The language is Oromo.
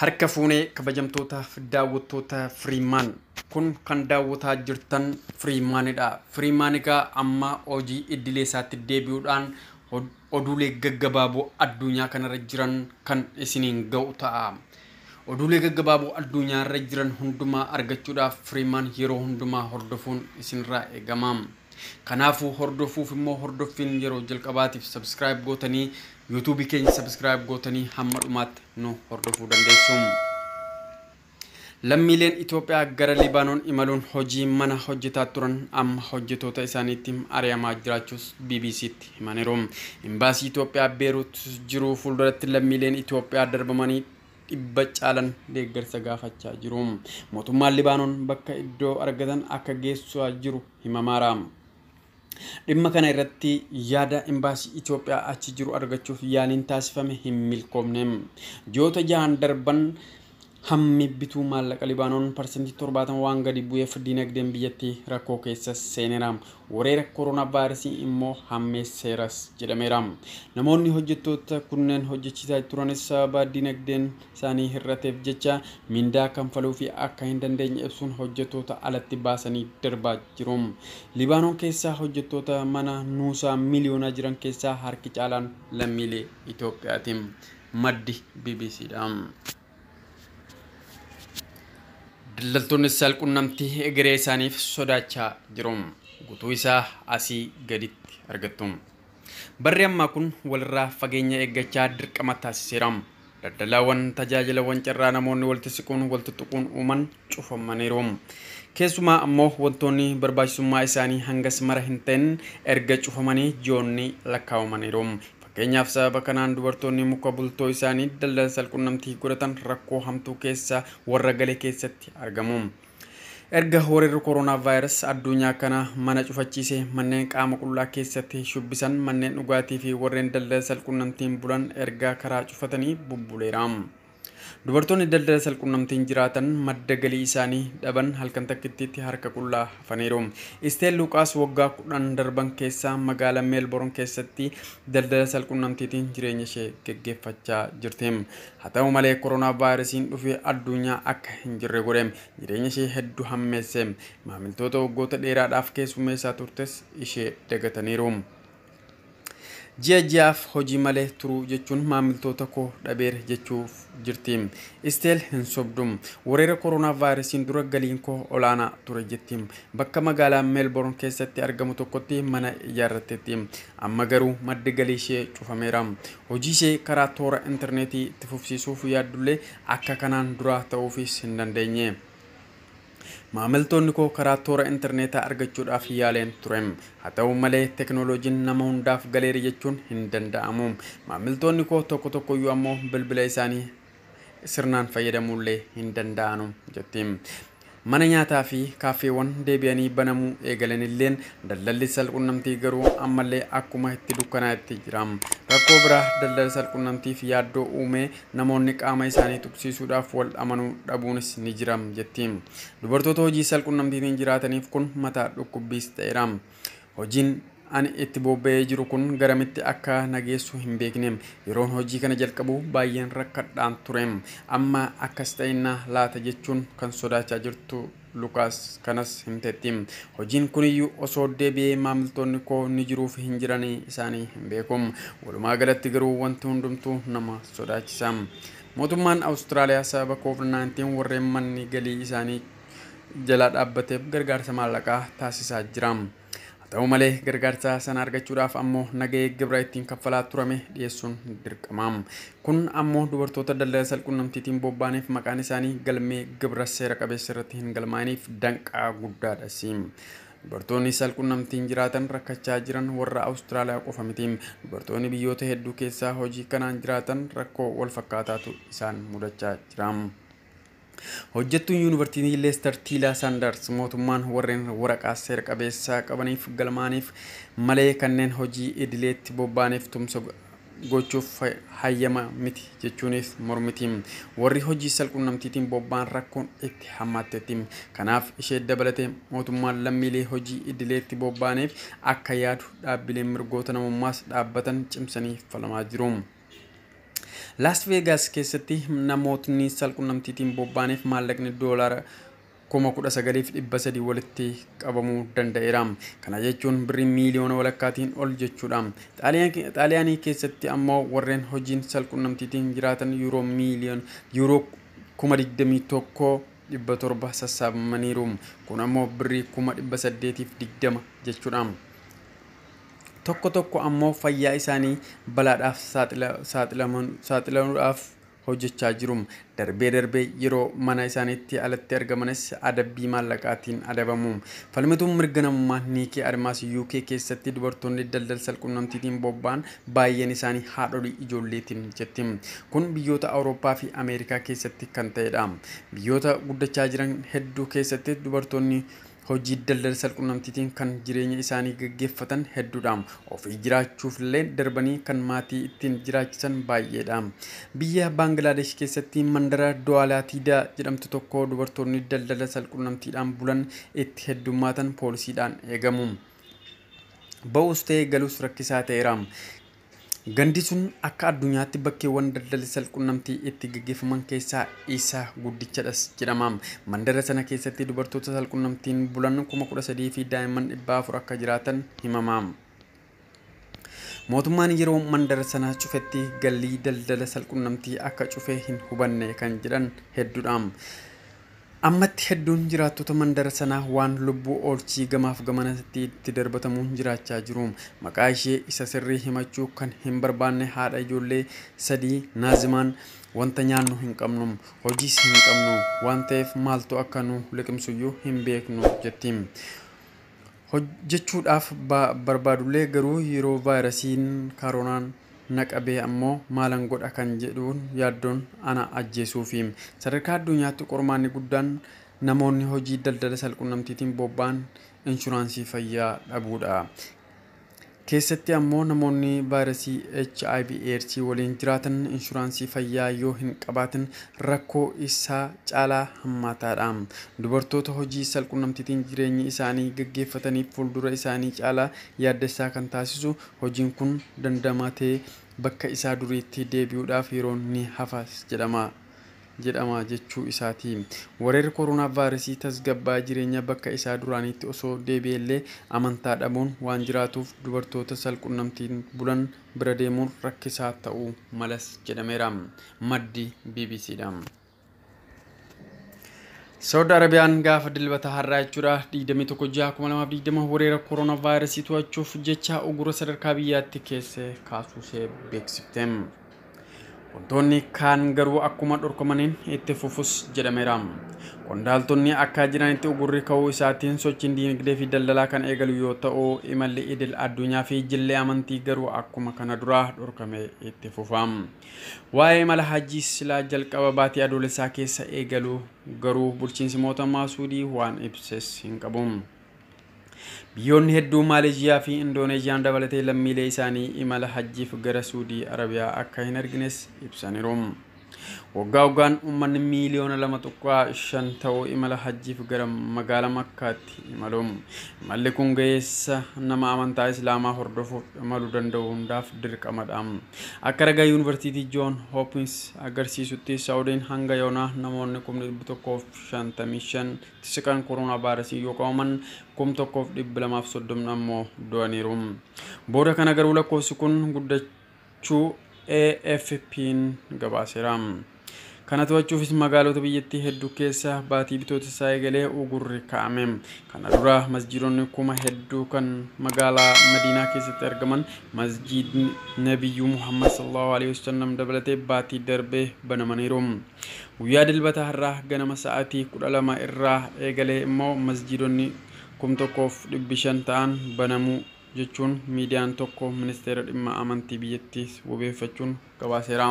Harka fuunee kabajamtootaaf daawwattoota Firiimaan kun kan daawwataa jirtan Firiimaanidha. Firiimaan egaa amma hojii idilee isaatti deebi'uudhaan oduulee gaggabaaboo addunyaa kanarra jiran kan isiniin ga'u ta'a. Oduulee gaggabaaboo addunyaarra jiran hundumaa argachuudhaaf Firiimaan yeroo hundumaa hordofuun isinirraa eegama. Kanaafuu hordofuuf immoo hordoffiin yeroo jalqabaatiif subscribe gootanii yuutuubii keenya subscribe gootanii hamma dhumaatti nu hordofuu dandeessu. Lammiileen Itoophiyaa gara Libaanoon imaluun hojii mana hojjetaa turan amma hojjettoota isaaniitti ari'amaa jiraachuus BBCtti himaniiru. Imbaasii Itoophiyaa Beerut jiru fuulduratti lammiileen Itoophiyaa darbamanii 100 caalan deeggarsa gaafachaa jiru. Mootummaan Libaanoon bakka iddoo argatan akka geessaa jiru himamaara. Dhimma kana irratti yaada imbaasii Itoophiyaa achi jiru argachuuf yaaliin taasifame hin milkoomne. Ji'oota 6 darban hammi bituu maallaqa Libaanoon 70% waan gadi bu'eef dinagdeen biyyattii rakkoo keessa seeneera. Weerara koronaa vaayirasii immoo hammeesseeras jedhameera. Namoonni hojjettoota kunneen hojjechiisaa turanis sababa dinagdeen isaanii hir'ateef jecha mindaa kanfaluu fi akka hin dandeenye ibsuun hojjettoota alatti baasanii darbaa jiru. Libaanoon keessaa hojjettoota mana nuusaa miliyoonaa jiran keessaa harki caalaan lammiilee Itoophiyaati. Maddi BBCdha. Daldaltoonni saalqunnamtii egeree isaaniif sodaachaa jiru. Guutuu isaa asii gaditti argattu. Barri ammaa kun walirraa fageenya eeggachaa dirqama taasiseera. Daldalaawwan tajaajilawwan carraa namoonni walitti siquun walitti tuquun uuman cufamaniiru. Keessumaa ammoo wantoonni barbaachisummaa isaanii hangas mara hin ta'in erga cufamanii ji'oonni lakkaa'amaniiru. Fakkeenyaaf sababa kanaan dubartoonni muka bultoo isaanii daldala saalqunnamtii godhatan rakkoo hamtuu keessa warra gale keessatti argamu. Erga weerarri koronaa vaayirasii addunyaa kana mana cufachiise manneen qaama qullaa keessatti shubbisan manneen dhugaatii fi warreen daldala saalqunnamtiin bulan erga karaa cufatanii bubbuleera. Dubartoonni daldala saalqunnamtiin jiraatan madda galii isaanii dhaban halkan takkittiitti harka qullaa hafaniiru. Isteel Luqaas waggaa 10 darban keessaa magaalaa Meelboorn keessatti daldala saalqunnamtiitiin jireenya ishee geggeeffachaa jirti. Haa ta'u malee koronaa vaayirasiin dhufee addunyaa akka hin jirre godhe jireenya ishee hedduu hammeesse. Maamiltoota waggoota dheeraadhaaf keessummeessaa turtes ishee dagataniiru. Ji'a ji'aaf hojii malee turuu jechuun maamiltoota koo dhabeera jechuuf jirti. Isteel hin sobdu. Weerara koronaa vaayirasiin dura galiin koo olaanaa ture jetti. Bakka magaalaa Meelboorn keessatti argamu tokkotti mana ijaarratteetti. Amma garuu maddi galii ishee cufameera. Hojii ishee karaa toora intarneetii itti fufsiisuuf yaaddullee akka kanaan duraa ta'uufis hin dandeenye. Maamiltoonni koo karaa toora intarneetaa argachuudhaaf yaaleen ture. Haa ta'u malee teknooloojiin nama hundaaf galeera jechuun hin danda'amu. Maamiltoonni koo tokko tokkoyyuu ammoo bilbila isaanii sirnaan fayyadamuullee hin danda'anu jetti. Mana nyaataa fi kaaffeewwan deebi'anii banamuu eegalanilleen daldalli saalqunnamtii garuu ammallee akkuma itti dukkanaa'etti jira. Rakkoo biraa daldala saalqunnamtiif yaaddoo uumee namoonni qaama isaanii tuqsiisuudhaaf wal amanuu dhabuunis ni jira jetti. Dubartoota hojii saalqunnamtiitiin jiraataniif kun mataa dhukkubbiis ta'eera. Hojiin ani itti bobba'ee jiru kun garamitti akka nageessu hin beekne. Yeroon hojii kana jalqabu baay'een rakkadhaan ture. Amma akkas ta'innaa laata jechuun kan sodaachaa jirtu Lukaas kanas himteetti. Hojiin kuniyyuu osoo deebi'ee maamiltoonni koo ni jiruuf hin jiranii isaanii hin beeku. Walumaa galatti garuu wanti hundumtuu nama sodaachisa. Mootummaan Awustiraaliyaa sababa COVID-19 warreen manni galii isaanii jalaa dhaabbateef gargaarsa maallaqaa taasisaa jira. Ta'u malee gargaarsa sana argachuudhaaf ammoo nagahee gibira ittiin kaffalaa turame dhiyeessuun dirqama. Kun ammoo dubartoota daldala saalqunnamtiitiin bobba'aniif maqaan isaanii galmee gibira seera qabeessa irratti hin galmaa'iniif danqaa guddaadha. Dubartoonni saalqunnamtiin jiraatan rakkachaa jiran warra Awustiraaliyaa qofa miti. Dubartoonni biyyoota hedduu keessaa hojii kanaan jiraatan rakkoo wal fakkaataatu isaan mudachaa jira. Hojjettuun yuunivarsiitii Leester Tiilaa Saandars mootummaan warreen waraqaa seera qabeessaa qabaniif galmaaniif malee kanneen hojii idileetti bobba'aniif tumsa gochuuf hayyama miti jechuunis mormiti. Warri hojii saalqunnamtiitiin bobba'an rakkoon itti hammaatteetti. Kanaaf ishee dabalatee mootummaan lammiilee hojii idileetti bobba'aniif akka yaadu dhaabbileen mirgoota namummaas dhaabbatan cimsanii falamaa jiru. Las Vegas keessatti namootni salqunnamtiitiin bobba'aniif maallaqni doolaara 19,300 walitti qabamuu danda'eera. Kana jechuun birrii miiliyoona walakkaatiin ol jechuudha. Xaaliyaanii keessatti ammoo warreen hojiin salqunnamtiitiin jiraatan yuuroo miiliyoon yuuroo 21,700 sassaabamaniiru. Kun ammoo birrii 820,000 jechuudha. Tokko tokko ammoo fayyaa isaanii balaadhaaf saaxilamuudhaaf hojjechaa jiru. Darbee darbee yeroo mana isaaniitti alatti argamanis adabbii maallaqaatiin adabamu. Falmituun mirga namummaa Niikii Admaas UK keessatti dubartoonni daldala salqunnamtiitiin bobba'an baay'een isaanii haadholii ijoolleetiin jetti. Kun biyyoota Awurooppaa fi Ameerikaa keessatti kan ta'edha. Biyyoota guddachaa jiran hedduu keessatti dubartoonni hojii daldala salqunnamtiitiin kan jireenya isaanii gaggeeffatan hedduudha. Ofii jiraachuuf illee darbanii kan maatii ittiin jiraachisan baay'eedha. Biyya Baangilaadesh keessatti mandara Du'aalaatiidaa jedhamtu tokko dubartoonni daldala salqunnamtiidhaan bulan itti heddummaatan poolisiidhaan eegamu. Ba'us ta'ee galus rakkisaa ta'eera. Gandi sun akka addunyaatti bakkeewwan daldalli salqunnamtii itti gaggeeffaman keessaa isa guddichadhas jedhama. Mandara sana keessatti dubartoota salqunnamtiin bulan 13,000 fi daa'imman 400 akka jiraatan himama. Mootummaan yeroo mandara sana cufetti galii daldala salqunnamtii akka cufe hin hubanne kan jedhan hedduudha. Ammatti hedduun jiraattota mandara sanaa waan lubbuu oolchii gamaaf gamanatti itti darbatamuun jiraachaa jiru. Maqaa ishee isa sirrii himachuu kan hin barbaanne haadha ijoollee sadii Naazimaan wanta nyaannu hin qabnu, hojiis hin qabnu waan ta'eef maaltu akka nu liqimsuyyuu hin beeknu jetti. Hojjechuudhaaf barbaadullee garuu yeroo vaayirasiin koronaan naqabee ammoo maalan godha kan jedhuun yaaddoon ana ajjeesuufi. Sadarkaa addunyaatti qormaanni guddaan namoonni hojii daldala salqunnamtiitiin bobba'an inshuraansii fayyaa dhabuudha. Keessatti ammoo namoonni vaayirasii HIV AIDS waliin jiraatan inshuraansii fayyaa yoo hin qabaatin rakkoo isaa caalaa hammaataadha. Dubartoota hojii salqunnamtiitiin jireenya isaanii gaggeeffataniif fuuldura isaanii caalaa yaaddessaa kan taasisu hojiin kun dandamatee bakka isaa duriitti deebi'uudhaaf yeroon ni hafa jedhama jechuu isaati. Weerarri koronaa vaayirasii tasgabbaa jireenya bakka isaa duraaniitti osoo deebi'ellee amantaa dhabuun waan jiraatuuf dubartoota salqunnamtiin bulan bira deemuun rakkisaa ta'uu malas jedhameera. Maddi BBCdha. Saawud Arabiyaan gaafa dilbata har'aa jechuudha 21/6/2020 weerara koronaa vaayirasii to'achuuf jecha ugura sadarkaa biyyaatti keessa kaasuusee beeksifte. Wantoonni kaan garuu akkuma dhorkamaniin itti fufus jedhameera. Qondaaltonni akka jiranitti ugurri ka'uu isaatiin sochiin diinagdee fi daldalaa kan eegalu yoo ta'u imalli idil addunyaa fi jillee amantii garuu akkuma kana duraa dhorkamee itti fufa. Waa'ee imala hajjii silaa jalqaba baatii adoolessaa keessa eegalu garuu bulchiinsi mootummaa Suudii waan ibses hin qabu. Biyyoonni hedduu Maaleeshiyaa fi Indooneeziyaan dabalatee lammiilee isaanii imala hajjiif gara Suudii Arabiyaa akka hin ergines ibsaniiru. Waggaa waggaan uummanni miiliyoona 2.5 ta'u imala hajjiif gara magaalaa Makkaatti imalu. Imalli kun ga'eessa nama amantaa Islaamaa hordofuuf imaluu danda'u hundaaf dirqamadha. Akka ragaa Yuunivarsiitii Joon Hopkins agarsiisutti Saawudiin hanga yoonaa namoonni 155,000 siqan koronaa vaayirasii yoo qabaman 1,230 ammoo du'aniiru. Booda kana garuu lakkoofsi kun guddachuu AFP'n gabaaseera. Kana to'achuufis magaalota biyyattii hedduu keessa baatii bitootessaa eegalee ugurri kaa'ame. Kana dura masjiidonni kuma hedduu kan magaalaa Madiinaa keessatti argaman masjiidni Nabiyyuu Muhammad sallallahu alaihi wasallam dabalatee baatii darbee banamaniiru. Guyyaa dilbata har'aa ganama sa'aatii 12 irraa eegalee immoo masjiidonni 1,500 ta'an banamuu jechuun miidiyaan tokko ministeera dhimma amantii biyyattii wabeeffachuun gabaaseera.